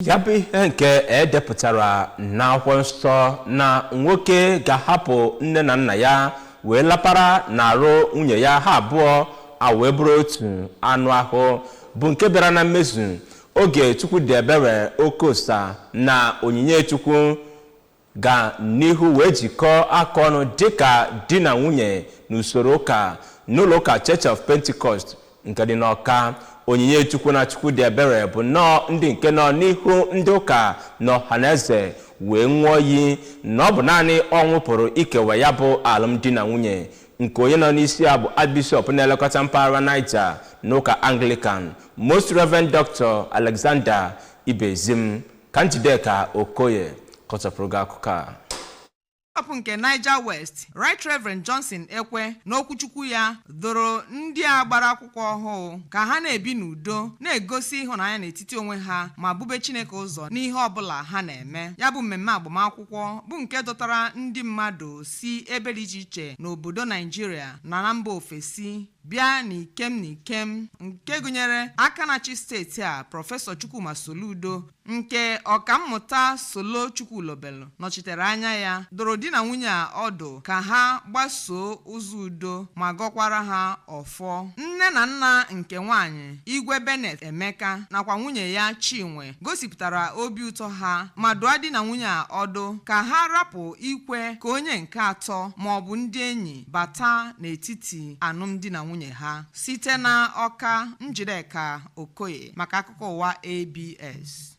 Ya bụ ihe nke edepụtara n'akwụkwọ nsọ na nwoke ga-ahapụ nne na nna ya wee lapara n'arụ nwunye ya, ha abụọ a wee bụrụ otu anụ ahụ, bụ nke bịara na mmezu oge Chukwudiebere Okosa na Onyinye Chukwu ga n'ihu wee jikọọ aka ọnụ dịka di na nwunye n'usoro ụka n'ụlọ ụka Church of Pentecost nke dị n'Ọka. Onyinye Chukwu na Chukwudiebere bụ nnọọ ndị nke nọ n'ihu ndị ụka na ọhaneze wee ṅụọ iyi na ọ bụ naanị ọnwụ pụrụ ikewa ya bụ alụmdi na nwunye, nke onye nọ n'isi ya bụ Archbishop na-elekọta mpaghara Niger n'ụka Anglican, Most Reverend Dr. Alexander Ibezim. Ka Njideka Okoye kọchapụrụ gị akụkọ a. Bishọp nke Niger West, Right Reverend Johnson Ekwe, n'okwuchukwu ya doro ndị a gbara akwụkwọ ọhụụ ka ha na-ebi n'udo, na-egosi ịhụnanya n'etiti onwe ha ma bube Chineke ụzọ n'ihe ọbụla ha na-eme. Ya bụ mmemme agbamakwụkwọ bụ nke dọtara ndị mmadụ si ebe dị iche iche n'obodo Naijiria na na mba ofesi bịa n'ikem n'ikem, nke gụnyere aka na-achị steeti a, Prọfesọ Chukwuma Soludo, nke Ọkammụta Solo Chukwulobelu nọchitere anya ya, dụrụ di na nwunye a ọdụ ka ha gbasoo ụzọ udo ma gọkwara ha ọfọ. Nne na nna nke nwaanyị, Igwe Bennett Emeka nakwa nwunye ya Chinwe, gosipụtara obi ụtọ ha ma dụọ di na nwunye a ọdụ ka ha rapụ ikwe ka onye nke atọ ma ọ bụ ndị enyi bata n'etiti alụmdi na nwunye ha. Site na Ọka, Njideka Okoye maka akụkọ ụwa ABS.